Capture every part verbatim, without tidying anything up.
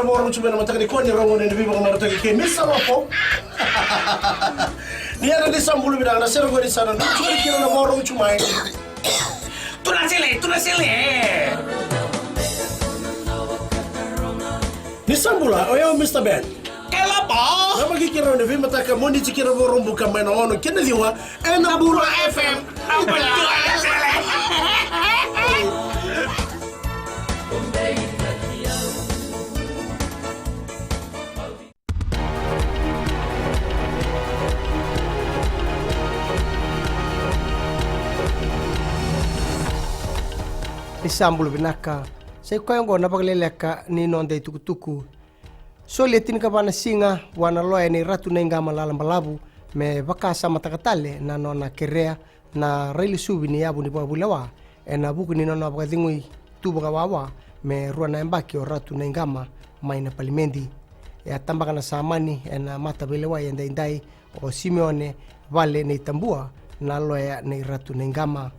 Vakarorogo tu mai na mataka nikua ni rogo ni veivakamarautaki kei Misa Lopo. Ni yadra ni sa bula vinaka na sere qori sa na dua tu mai kina na vakarorogo tu mai. Tuna sele, tuna sele. Ni sa bula, o yau Mista Ben. Ke Lopo. Na vakikira ni veimataka Moniti kei na Vakaraubuka mai na ono kei na ciwa. Ena Bula F M. Ni sa bula vinaka. Sa i koya oqo na vakaleleka ni noda itukutuku. Soli e tinikava na siga vua na loya nei Ratu Naiqama Lala Balavu me vakasamataka tale na nona kerea na railesuvi ni yavu ni vakavulewa ena vuku ni nona vakacegui tu vakawawa me rua na yabaki o Ratu Naiqama mai na palimedi. E a tabaka na samani ena mataveilewai edaidai o Simeone Vale nei Tabua, na loya nei Ratu Naiqama.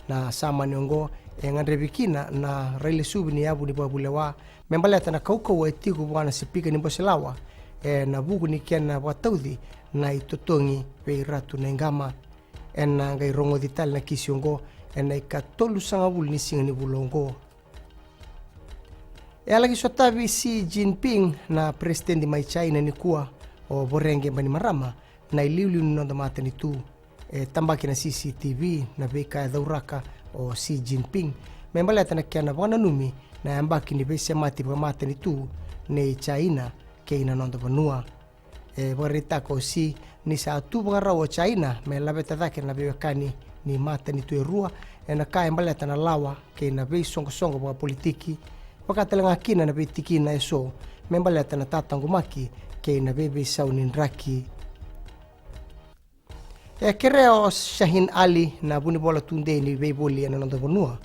Na samani oqo e gadrevi kina na railesuvi ni yavu ni vakavulewa me baleta na kaukauwa e tiko vua na sipika ni bose lawa ena vuku ni kena vakatauci na itotogi vei Ratu Naiqama. Ena qai rogoci tale na kisi oqo ena ikatolusagavulu ni siga ni vula oqo. E a laki sotavi Xi Jinping na peresitedi mai China nikua o Voreqe Bainimarama na iliuliu ni noda matanitu. E tabaki na C C T V na veika e cauraka o Xi Jinping me baleta na kena vakananumi na yabaki ni veisemati vakamatanitu nei China kei na noda vanua. E vakaraitaka o Xi ni sa tu vakarau o China me laveta cake na veiwekani ni matanitu e rua ena ka e baleta na lawa kei na veisoqosoqo vakapolitiki, vaka tale ga kina na veitikina eso me baleta na tataqomaki kei na veiveisau ni draki. E kerea o Shaheen Ali na vunivola tudei ni veivoli ena noda vanua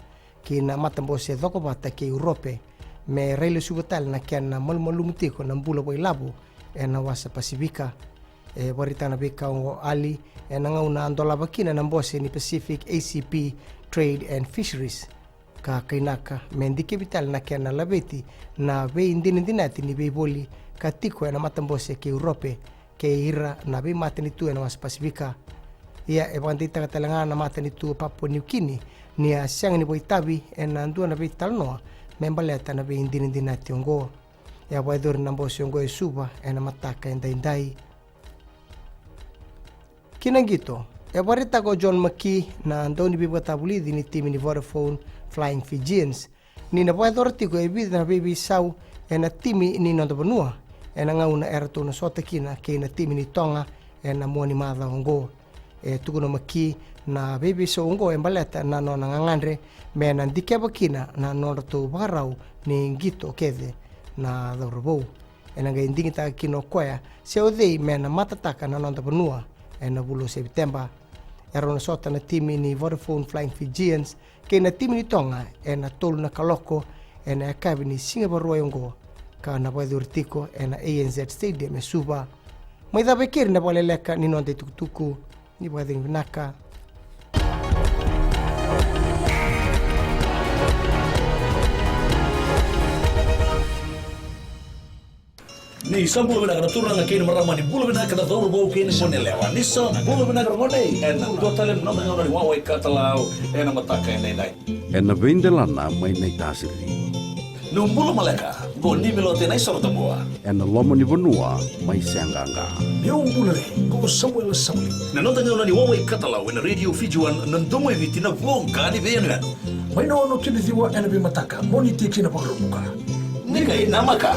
ki na matabose cokovata kei Urope me railesuva tale na kena malumalumu tiko na bula vakailavo ena wasa Pasifika. E vakaraitaka na veika oqo o Ali ena gauna a dolava kina na bose ni Pacific A C P Trade and Fisheries, ka kainaka me dikevi tale na kena laveti na veidinadinati ni veivoli ka tiko ena matabose kei Urope kei ira na veimatanitu ena wasa Pasifika. Ia e vakadeitaka tale ga na matanitu o Papua New Guinea ni a sega ni vakaitavi ena dua na veitalanoa me baleta na veidinadinati oqo. E a vakayacori na bose oqo e Suva ena mataka edaidai. Ki na qito, e vakaraitaka o John McKee na dauniveivakatavulici ni timi ni Vodafone Flying Fijians ni na vakayacora tiko e vica na veiveisau ena timi ni noda vanua ena gauna eratou na sota kina kei na timi ni Toga ena mua ni macawa oqo. E tukuna o McKee na veiveisau oqo e baleta na nona gagadre me na dikeva kina na nodratou vakarau ni qito kece na cauravou. Ena qai digitaka kina o koya se o cei me na matataka na noda vanua ena vula o Seviteba. Erau na sota na timi ni Vodafone Flying Fijians kei na timi ni Toga ena tolu na kaloko ena yakavi ni siga Vakarauwai oqo, ka na vakayacori tiko ena A N Z Stadium e Suva. Mai cava e keri na vakaleleka ni noda itukutuku. Ni vakacegu vinaka. Ni sa bula vinaka na turaga kei na marama, ni bula vinaka na cauravou kei na goneyalewa. Ni sa bula vinaka na gone, ena dua tale na noda gauna ni wawa i katalau ena mataka edaidai. Ena veidelana mai Naitasiri. Niu bula maleka, qo Nimi Lote Naisorotabua. Ena loma ni vanua mai Seaqaqa. Niu bula re, qo Samuela Sauli. Na noda gauna ni wawa i katalau ena Radio Fiji One, na domo i Viti, na voqa ni veiyanuyanu. Mai na ono ki na ciwa ena veimataka, Moniti ki na Vakaraubuka. Ni qai namaka.